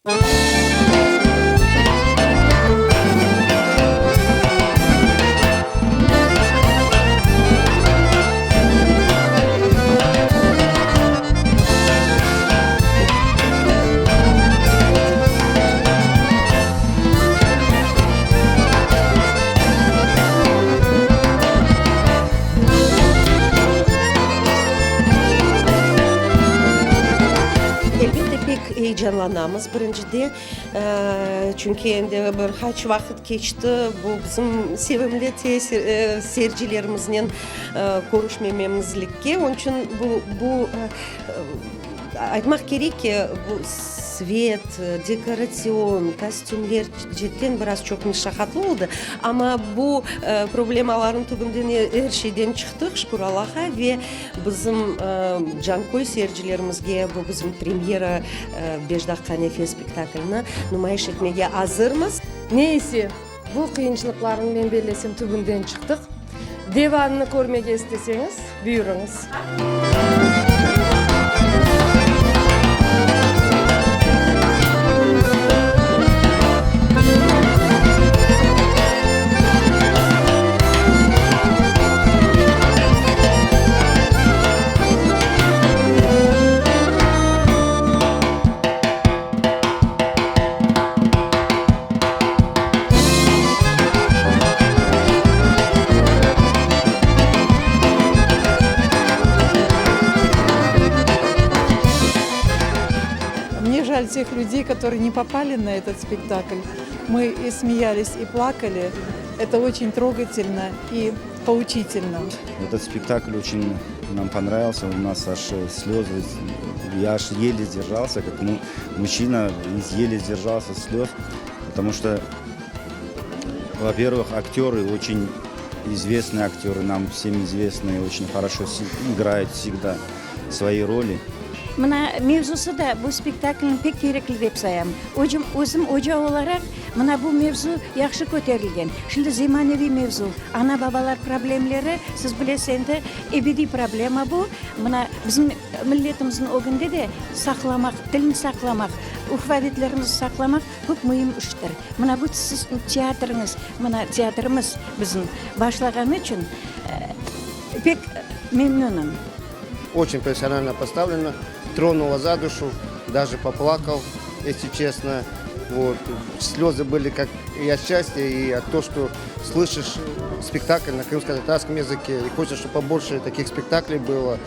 Elbette, pek eyecanlanamız, birincide, çünki endi bir qaç vaqıt keçti, bu bizim sevimli seyircilerimiznen körüşmememizlikke, onıñ içün bu, bu, aytmaq kerek ki, bu svet, dekoratsion, kostümler cetten biraz çoq meşaqatlı oldı, amma bu problemalarnıñ tübünden er şeyden çıqtıq, şükür Allağa, ve bizim Canköy seyircilerimizge bu bizim premyera Beş daqqa nefes spektaklini numayış etmege azırmız. Ne ise, bu qıyınçılıqlarnıñ, men bellesem, tübünden çıqtıq. Devamını körmege isteseñiz, buyurıñız. Мне жаль тех людей, которые не попали на этот спектакль. Мы и смеялись, и плакали. Это очень трогательно и поучительно. Этот спектакль очень нам понравился, у нас аж слезы, я аж еле сдержался, как мужчина, еле сдержался слез, потому что, во-первых, актеры очень известные актеры, нам всем известные, очень хорошо играют всегда свои роли. Mına, mevzusı da bu spektaklniñ pek kerekli dep sayam. Ocım, özüm oca olaraq, mına bu mevzu yahşı köterilgen. Şimdi zemaneviy mevzu, ana-babalar problemleri, siz bilesiz endi, ebediy problema bu. Mına, bizim milletimizniñ ögünde de saqlamaq, tilni saqlamaq, urf-adetlerimizni saqlamaq pek müim iştir. Mına bu siz teatriñiz, mına teatrimiz bizim başlağanı içün pek memnünim. Oçen professionально поставлено, tронуло за душу, даже поплакал, если честно. Вот. Слезы были как и от счастья, и от то, что слышишь спектакль на крымско-татарском языке, и хочется, чтобы побольше таких спектаклей было.